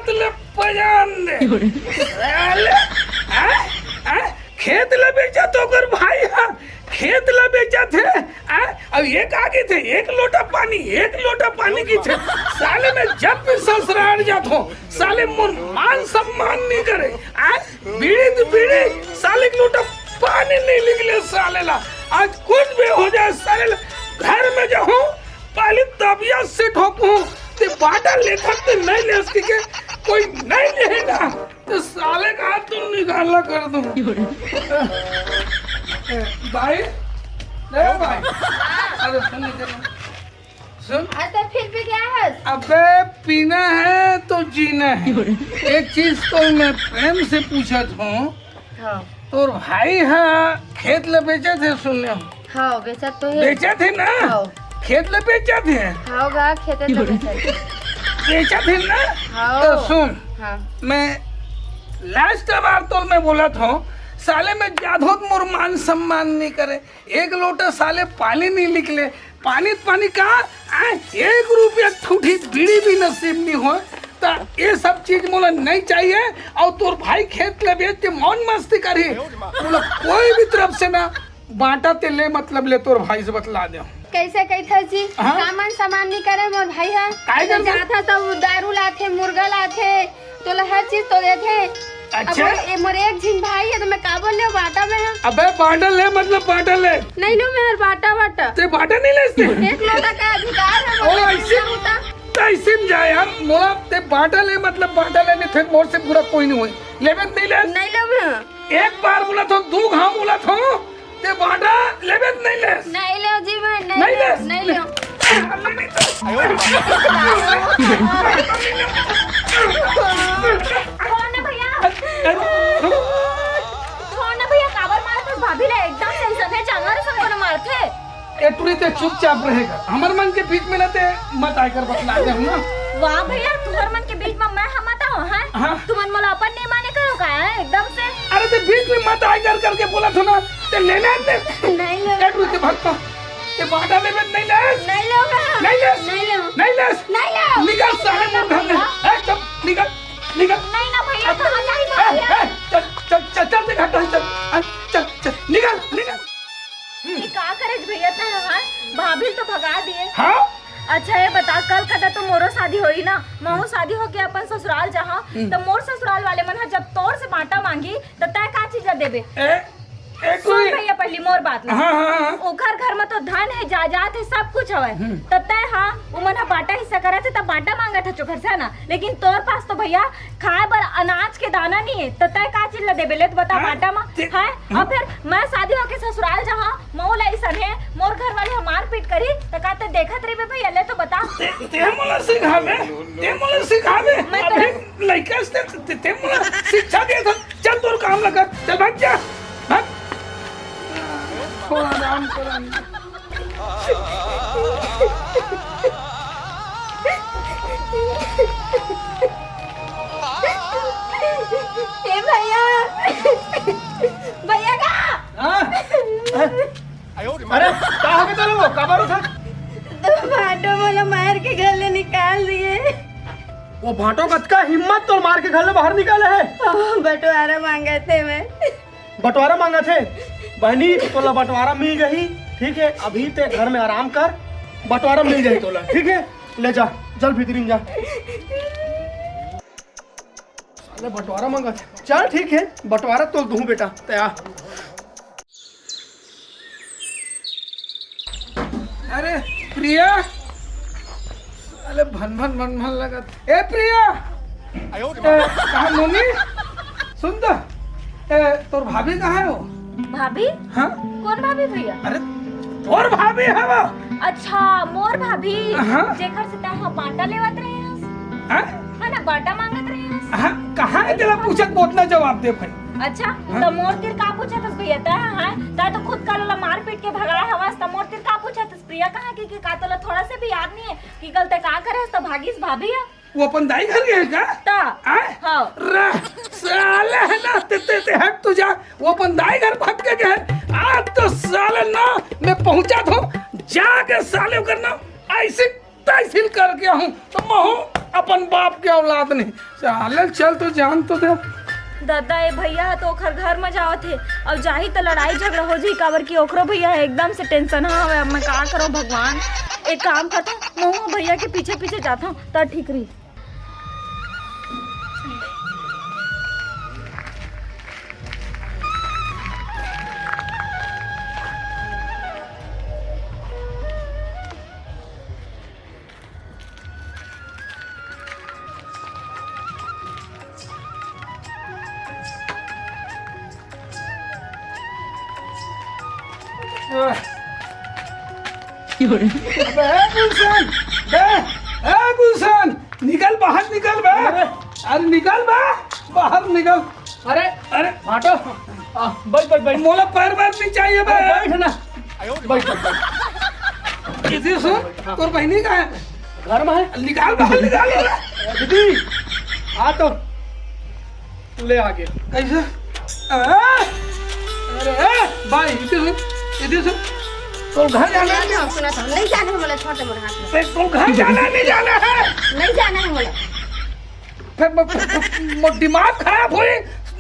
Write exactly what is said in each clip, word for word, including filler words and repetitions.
ले पजान दे। साले, हैं? हैं? खेत ल बेचत ओकर भाई ह, खेत ल बेचत हे, हैं? अब एक आगे थे, एक लोटा पानी, एक लोटा पानी की थे। साले, मैं जब भी ससुराल जात हूँ, साले मोर मान सम्मान नहीं करे, हैं? बीड़ी तो बीड़ी, साले एक लोटा पानी नहीं निकले साले ला। आज कुछ भी हो जाए साले ला, घर में जाहूँ, पहले तबियत से ठोकूँ, ते बाटा लेथस ते नहीं लेस के, कोई नहीं लेना, तो साले का हाथ तुम निकालना कर दूँ। ए, भाई, ए भाई, अरे सुन इधर। सुन। अच्छा, फिर भी क्या है? अबे, पीना है तो जीना है। एक चीज तो मैं प्रेम से पूछत हूँ, हाँ। तोर भाई हा खेत ल बेचत हे, सुने हूँ। हाँ, बेचत तो है। बेचत हे ना? हाँ। खेत ल बेचत हे। हाँ, गा, खेते तो बेचत है। बेचत हे ना? हाँ। तो सुन, हाँ। मैं लास्ट बार तो मैं बोलत हूँ, साले मैं जादोत मोर मान सम्मान नहीं करे, एक लोटा साले पानी नहीं निकले, पानी त पानी का, आय, एक रुपया ठूठी बीड़ी भी नसीब नहीं हो, त ये सब चीज मोला नहीं चाहिए। और तोर भाई खेत ले बेच के मौज मस्ती करही, मोला कोई भी तरफ से ना बाटा ते ले, मतलब ले तोर भाई से बतला दे। कैसे कहत हस जी? हाँ? का मान सम्मान नहीं करे मोर भाई हा? काहे तो करबे? जात हा तो दारू लाथे, मुर्गा लाथे, तोला हर चीज तो देथे। अच्छा। अब मोर, ए, मोर एक झिन भाई है तो मैं का बोल ले बाटा में हम? अबे बाटा ले, मतलब बाटा ले। नहीं लो मैं हर बाटा बाटा। ते बाटा नहीं लेस ते? एक लोटा का अधिकार है ओ, बोले ऐसे? तो ऐसे में जा यार, मोला ते बाटा ले, मतलब बाटा ले, नहीं थे मोर से बुरा कोई नहीं होए। लेबे नहीं लेस? नहीं लो मैं। एक बार बोला था, दू घाव बोला था, ते बाटा लेबे त नहीं लेस? नहीं लेव जी, मैं नहीं नहीं लेस? नहीं लेव। छोड़ ना भैया। अरे, रुक। छोड़ ना भैया, काबर मारत हस भाभी ले? एकदम से अइसने जानवर असन कोनो मारथे। ए टुरी, ते चुपचाप रहेगा। हमर मन के बीच में ना ते मत आय कर बतला दे हम ना। वाह भैया, तुम्हर मन के बीच में मैं हम मत आऊं, हैं? हाँ। तुमन मोला अपन नहीं माने करो का, हैं? एकदम से। अरे ते बीच में मत आय कर करके बोलत हूँ ना। ते लेना है ते? नहीं लेना। ए टुरी, ते भगता। ते बाटा लेबे नहीं लेस? नहीं लेना। नहीं लेस? नहीं लेना। नहीं लेस? नहीं लेना। निकल साले मोर घर में। हाँ। ए, चल, निकल, निकल। नहीं ना भैया, कहाँ जाई ए, भैया? ए, चल, चल, चल, चल, ते घर चल, चल। आ, चल, चल, निकल, निकल। ये का करे भैया तैं, हाँ? भाभी तो भगा दिए। हाँ? अच्छा ये बता, कल कदा तो मोरो शादी होई ना, महू शादी होके अपन ससुराल जाहा, हम्म। तो मोर ससुराल वाले मन ह जब तोर से बाटा मांगी, तो तैं का चीज ला देबे? ए, ए, सुन कोई भैया, पहली मोर बात ला। हाँ, हाँ, हाँ। ओखर घर में तो धन है, जायदाद है, सब कुछ हवय। हम्म। तो तैं, हाँ, उमन ह बाटा हिस्सा करत है, तब बाटा मांगत है चोखर से, है ना? लेकिन तोर पास तो भैया खाए बर अनाज के दाना नहीं है, तो तैं का चीज ला देबे? ले तो बता, हाँ? बाटा मा, ते-, हाँ? हाँ? और फिर मैं शादी होके ससुराल जाहा, महू ला अइसन है, मोर घर वाले ह मारपीट करही, त का तैं देखत रहिबे भैया? ले तो बता। ते, ते मोला सिखाबे, ते मोला सिखाबे। मैं तो अभी लइका से ते, ते, ते मोला शिक्षा देत हस। चल तोर काम ला कर, चल भाग जा, भाग। थोड़ा आराम कर। ए भैया, भैया का? हाँ? अरे, का हो गया तेरे को? का मारो था? तो भाटो मोला मार के घर ले निकाल दिए। वो भाटो कतका हिम्मत तोर मार के घर ले बाहर निकाले है? ओ, बंटवारा मांगे थे मैं। बंटवारा मांगा थे? बहनी, तोला बंटवारा मिल गई, ठीक है? अभी ते घर में आराम कर, बंटवारा मिल जाई तोला, ठीक है? ले जा, चल भीतरी में जा। साले बंटवारा मांगा थे। चल ठीक है, बंटवारा तो दूं बेटा, ते आ। अरे प्रिया, अरे भन भन भन भन लगत। ए प्रिया, ए, कहाँ मोनी? सुन तो, ए, तोर भाभी कहाँ है वो? भाभी? हाँ? कौन भाभी भैया? अरे तोर भाभी है वो। अच्छा, मोर भाभी, हाँ? जेकर से तैं हा बाटा लेवत रहे हस। हाँ? है ना, बाटा मांगत रहे हस। हाँ, कहाँ है तेला पूछत, वो उतना जवाब दे भाई। अच्छा, हाँ? तो मोर तिर का पूछत हस भैया तैं, हाँ? तैं तो खुद कल ओला मार पीट के भगाए हवस, तो मोर तिर का पूछत हस? प्रिया कहाँ की, कि का तोला थोड़ा से भी याद नहीं है कि कल तैं का करे हस, तो भागिस भाभी है? वो अपन दाई घर गए का? ता। आय? हाँ। रे, साले है ना, ते, ते, ते हट तू जा। वो अपन दाई घर भाग के गए। आज तो साले ना, मैं पहुंचा था, जाके साले ओकर ना, ऐसे तहसील करके हूँ, तो महू अपन बाप के औलाद नहीं। साले चल तो जान तो दे। दादा, ए भैया ह तो ओखर घर म जावत हे, अउ जाही त लड़ाई झगड़ा हो जाही, काबर कि ओखरो भैया ह एकदम से टेंशन ह हवे। अब मैं का करों भगवान, एक काम करथों, महूं भैया के पीछे पीछे जाथों, त ठीक रही। अबे, ए गुलशन, ए, ए गुलशन, निकल, बाहर निकल बे। अरे। अरे निकल बे, बाहर निकल। अरे, अरे। भाटो, आ, बैठ, बैठ, बैठ। मोला पैर वैर नहीं चाहिए बे। अरे, बैठ ना। बैठ, बैठ, बैठ। इधर सुन, हाँ। तोर बहिनी कहाँ है? घर में है। निकाल बाहर, निकाल। ए, दीदी, आ तो। ले आगे। कैसे? अरे, अरे, ए, भाई, इधर सुन, इधर सुन। तोर घर जाना है क्या? सुना था, नहीं जाना है मोला, छोड़ दे मोर हाथ में। ए, तोर घर जाना है, नहीं जाना है? नहीं जाना है मोला। फिर म-, म-, म-, दिमाग खराब होई,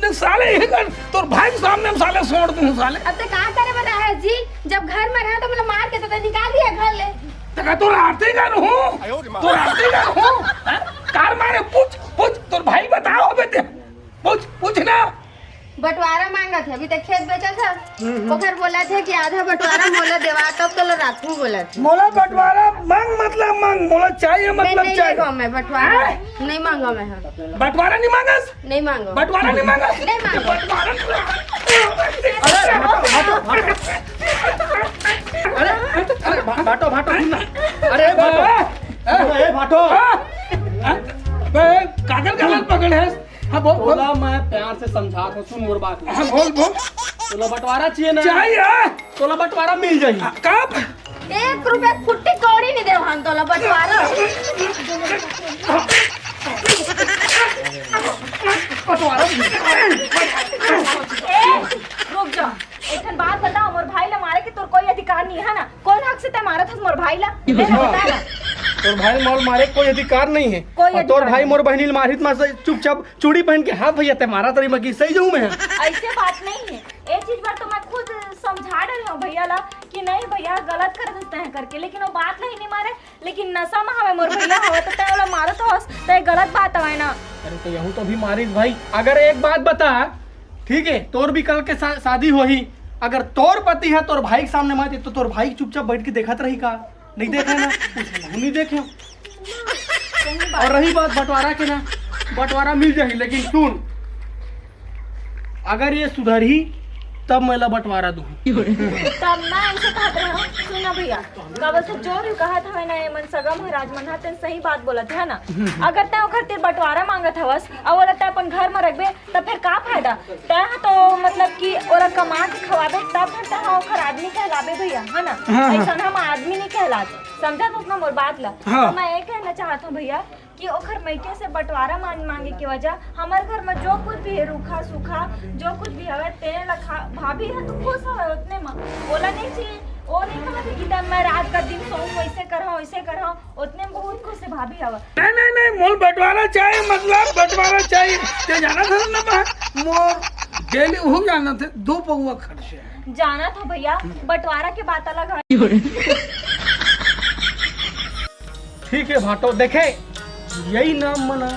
न साले यही कर, तोर भाई के सामने हम साले छोड़ दूं साले। अब ते का करे बर रहा है जी? जब घर में रहा तो मतलब मार के तो, तो निकाल दिया घर ले। तो का तोर आरती कर हूँ? तोर आरती कर हूँ? हैं? कार मारे, पूछ, पूछ, तोर भाई बताओ बेटे। पूछ, पूछ ना। बंटवारा मांगत हे, अभी तक खेत बेचत हे। हम्म, हम्म। ओकर बोलत हे कि आधा बंटवारा मोला देवा, तब तोला राखहूं बोलत हे। मोला बंटवारा मांग, मतलब मांग, मोला चाहिए, मैं मतलब नहीं चाहिए। मांगो मैं बंटवारा। हैं? नहीं मांगो मैं, हाँ। बंटवारा नहीं मांगस? नहीं मांगो। बंटवारा नहीं मांगस? नहीं मांगो। बंटवारा नहीं मांगस। अरे, भाटो, भाटो, भाटो। अरे, अरे, भा-, भाटो, भाटो, सुन ना। अरे, भाटो। हैं? अरे, भाटो। हैं? हैं? बे, कागल, कागल पकड़ है। हाँ, बोल, बोल। तोला मैं प्यार से समझात हूँ, सुन मोर बात। हाँ, बोल, बोल। तोला बंटवारा चाहिए ना? चाहिए। तोला बंटवारा मिल जाही। आ, कब? एक रुपया खुट्टी कौड़ी नहीं देव हम तोला बंटवारा। बंटवारा। ए, रुक जा। एक ठन बात बताओ, मोर भाई ला मारे के तोर कोई अधिकार नहीं है ना? कौन हक से तै मारत हस मोर भाई ला? ये बता ना। तोर भाई ला मारे कोई अधिकार नहीं है। कोई और तोर अधिकार भाई नहीं। मोर बहिनी ला मारही त मैं चुपचाप चूड़ी पहन के, हाँ भैया, तै मारा तरी मगी सही जाऊँ मैं। ऐसे बात नहीं है, ये चीज बार तो मैं खुद समझा डरे हूँ भैया ला कि नहीं भैया, गलत कर देते हैं करके, लेकिन वो बात नहीं, नहीं मारे। लेकिन नशा में हवे मोर भैया, हवे तो तै ओला मारत हस, तो ये गलत बात हवे ना। अरे तो यहू तो भी मारिस भाई। अगर एक बात बता, ठीक है, तोर भी कल के शा-, शादी होही, अगर तोर पति है तोर भाई के सामने मारे, तो तोर भाई चुपचाप बैठ के देखत रही का? नहीं देखे ना, कुछ नहीं देखे। सही बात। और रही बात बंटवारा के ना, बंटवारा मिल जाही, लेकिन सुन, अगर ये सुधरही तब मैं ला बंटवारा दूँ। तब मैं ऐसे कहत रहे हूँ, सुन ना भैया, का बोलथे, जो भी कहत हवे ना ये मन सगा महाराज मन ह, तेन सही बात बोलत है ना। अगर तै ओखर तीर बंटवारा मांगत हवस, अउ ओला तै अपन घर में रखबे, त फिर का फायदा? तै ह तो मतलब कि ओला कमा के खवाबे, तब फिर तै ह ओखर आदमी कहलाबे भैया, है ना? हाँ, हाँ। ऐसन हम आदमी नहीं कहलात, समझत हस ना मोर बात ला? हाँ। तो मैं ये कहना चाहत हूँ भैया कि ओखर मइके से बंटवारा मांग मांगे के वजह हमर घर में जो कुछ भी है, रूखा सूखा जो कुछ भी हवे, तेने ला खा, भाभी है तो खुश हवे उतने में, ओला नहीं चाहिए। वो नहीं कहत है कि तब मैं रात का दिन सोऊं, वैसे करहूं, वैसे करहूं, उतने में बहुत खुश है भाभी हवे। नहीं, नहीं, नहीं, मोल बंटवारा चाहिए, मतलब बंटवारा चाहिए। ते जाना था ना बा, मोर डेली हो जाना थे, दो पौवा खर्चे है। जाना था भैया, बंटवारा के बात अलग है। ठीक है भाटो, देखे, यही नाम मना,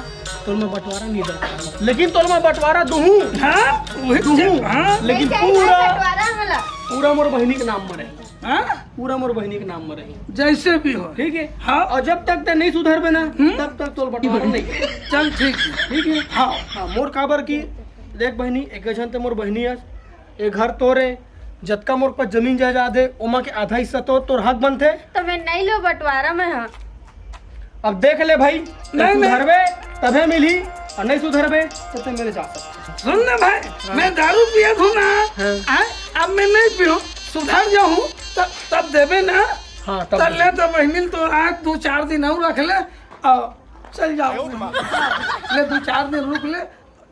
तोला मैं बंटवारा नहीं दे, लेकिन तोला मैं बंटवारा दूहूं। हाँ, वही दूहूं। हाँ। लेकिन नहीं चाहिए पूरा, बंटवारा हमला। पूरा मोर बहिनी के नाम में रही। हाँ? पूरा मोर बहिनी के नाम में रही। जैसे भी हो। ठीक है? हाँ। और जब तक ते नहीं सुधरबे ना, हम्म? तब तक तोला बंटवारा नहीं। चल ठीक है। ठीक है? हाँ। हाँ, मोर काबर की, देख बहिनी, एक झन ते मोर बहिनी अस, ए घर तोरे, जतका मोर पास जमीन जायदाद हे, ओमा के आधा हिस्सा तो तोर हक बनथे। तो मैं नहीं लो बंटवारा में, हाँ। अब देख ले भाई, ते नहीं, नहीं। सुधरबे तभे मिलही, और नहीं सुधरबे तो ते मेरे जा सकते। सुन ना भाई, हाँ। मैं दारू पियत हूँ ना, हाँ। आय, अब मैं नहीं पीऊँ, सुधर जाऊँ, तब, तब देबे ना। हाँ, तब तब ले तो बहिनी तो आज दो चार दिन और रख ले, और चल जाओ। ले दो चार दिन रुक ले,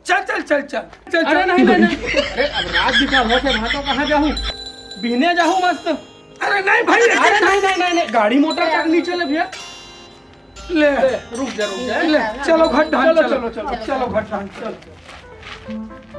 चल, चल, चल, चल। चल, अरे चल। नहीं, नहीं, नहीं। अरे, अब रात बिता होत हे, भाटो कहाँ जाहूँ? बिहने जाहूँ मस्त। अरे नहीं भाई, अरे ऐसे नहीं, नहीं, नहीं, नहीं, गाड़ी मोटर अरे तक नहीं चले भैया। ले, रुक जा, रुक जा। ले, चलो घट्टा, चलो, चलो, चलो, चलो, घट्टा, चलो।